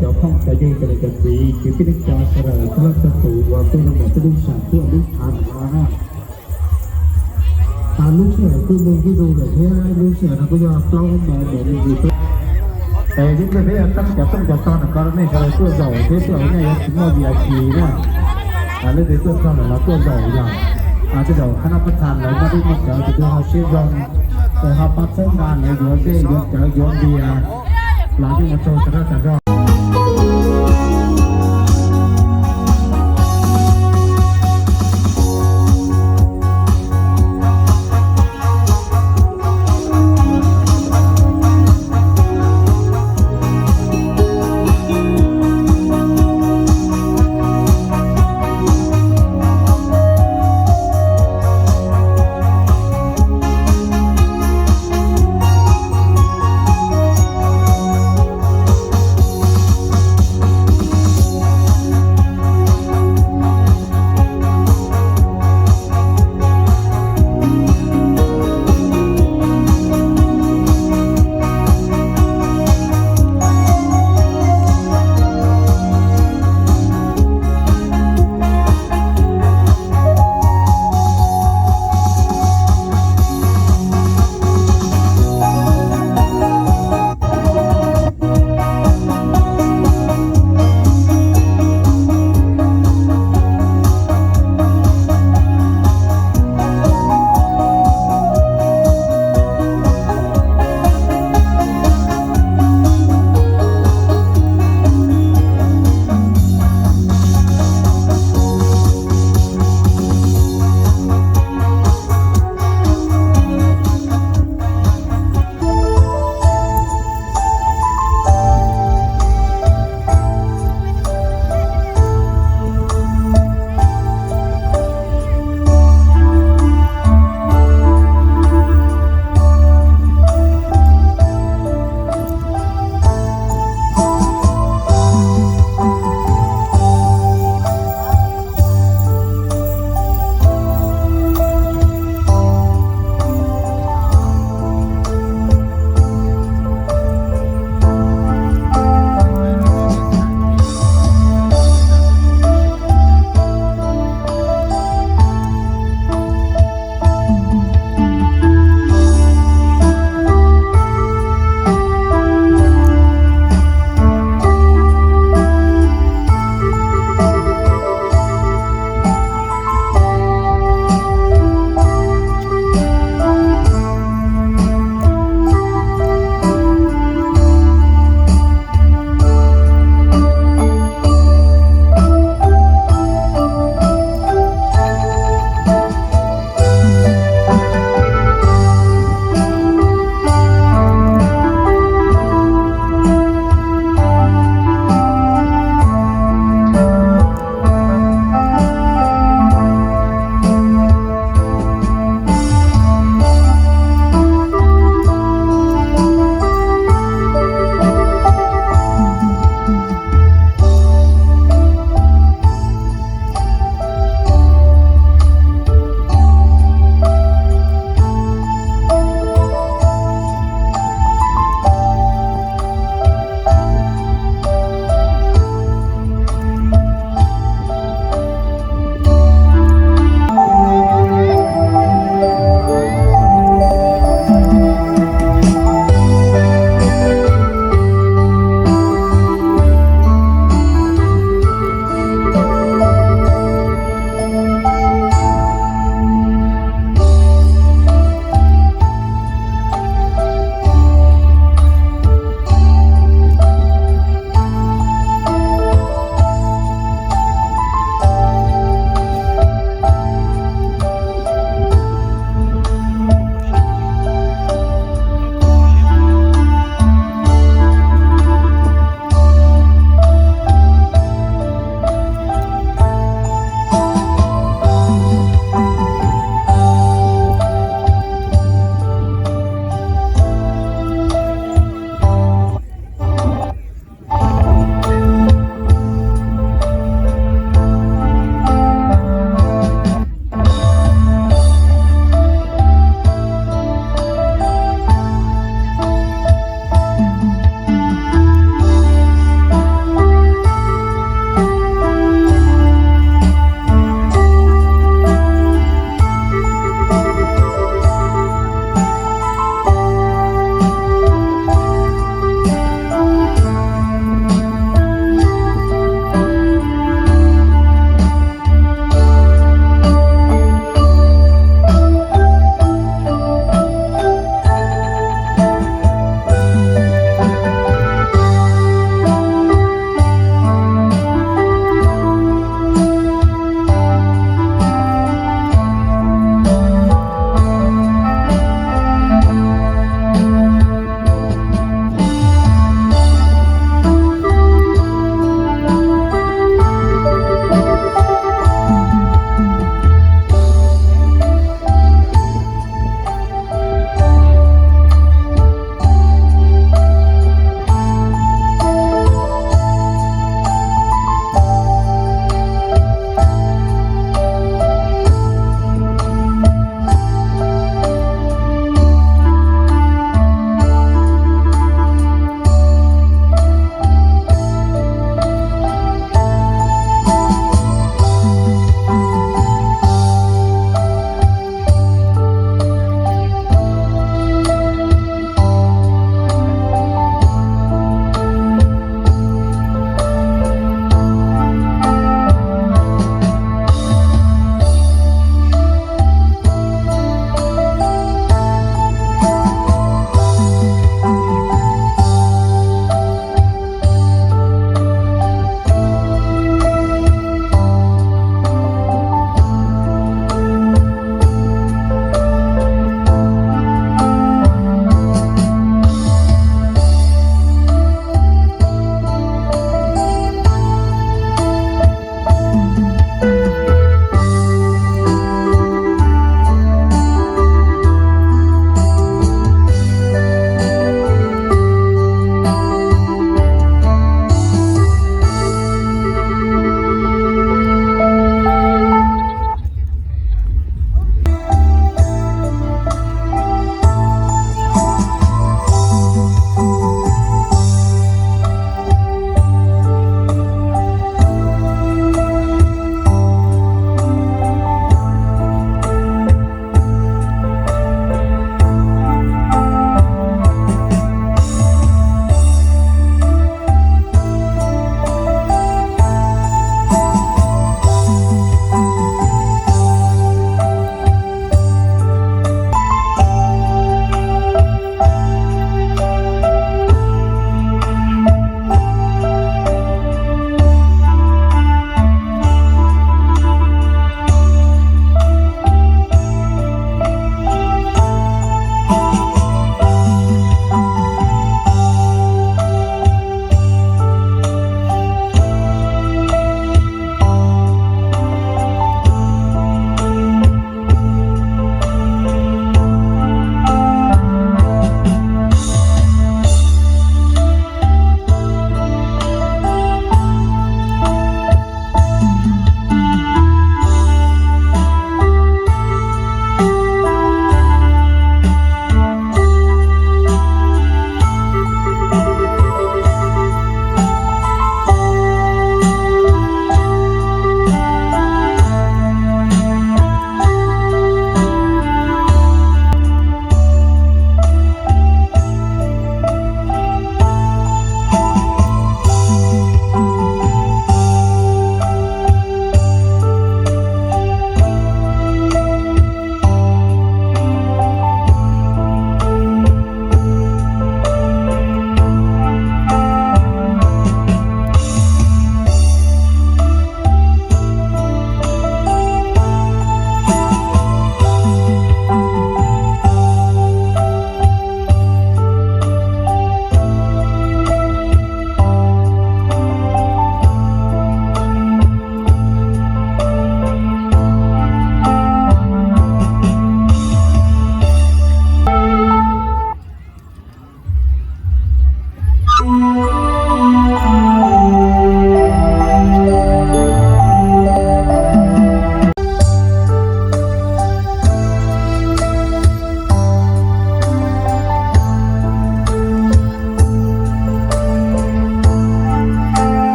Cov phooj cov ywg cov niam cov txiv kwv tij neej tsa sawv daws txhua leej txhua tus uas tuaj rau ntawm peb lub sam tuaj lub hav no na. Lub sij hawm kuj ntev zuj zus lawm thiab, lub sij hawm no kuj yog plaub moos ntawm me ntsis tuaj. Es ib pliag peb yuav thaij cov rooj cov tog ntawm ko rau nej sawv daws tuaj zaum thiab, sij hawm no yuav tsis muaj V I P na. Leej twg tuaj txog lawm los tuaj zaum yom. Tej zaum qhab noj qhab txha lawv muaj dej muaj cawv, tus twg ho siab zoo es ho pab txhawb nqa lawv yuav dej yuav cawv yuav npias los yeej ua tsaug tas zog tas zog.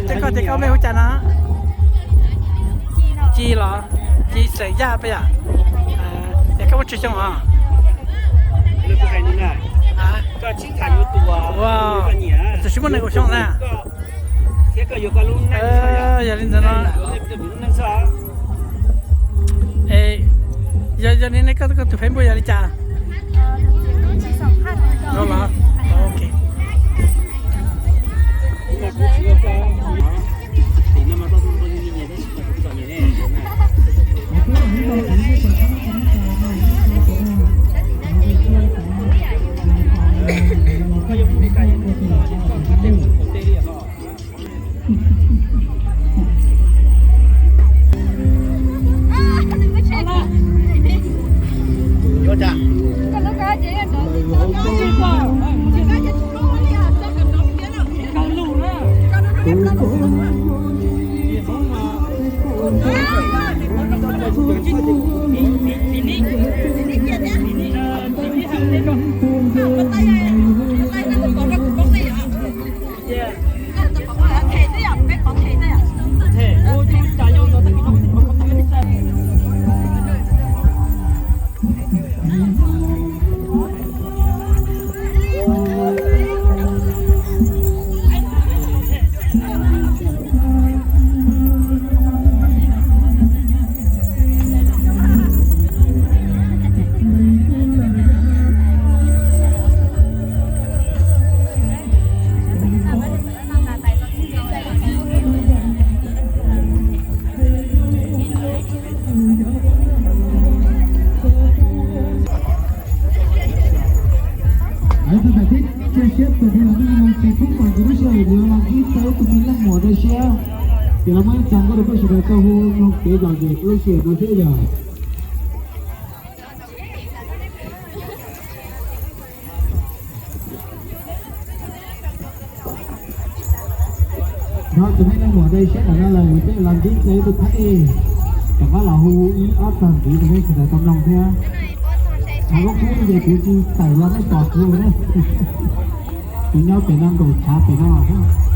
Ces koj tias koj mej hu cas no? Ci los? Ci xeem Yaj peb yom? Es koj muaj tsawg xyoo os? Tus tsis muaj nees nkaum xyoo na. Yog li ntawd no, yog li ne koj tus Facebook yog li cas? Tus thib cia siab tus thib los nej mus tsis pub kom tus lub sij hawm yuav los ib tau tus me leej muam dawb siab. Ces los muab ib txog nkauj rau peb sawv daws tau hu mloog kev lom zem lub sij hawm no thiab yog. Nrog tus me leej muam dawb siab ntawm no lawm, peb los ntsib tau ib tug thaib ej, rov qab los hu ib ob txog ntxiv rau peb sawv daws tau mloog thiab. Qhov lub qub ces kuv tsis tawm los nej pom kuv na. Kuv nyob pem no nkaum tshav pem no thiab.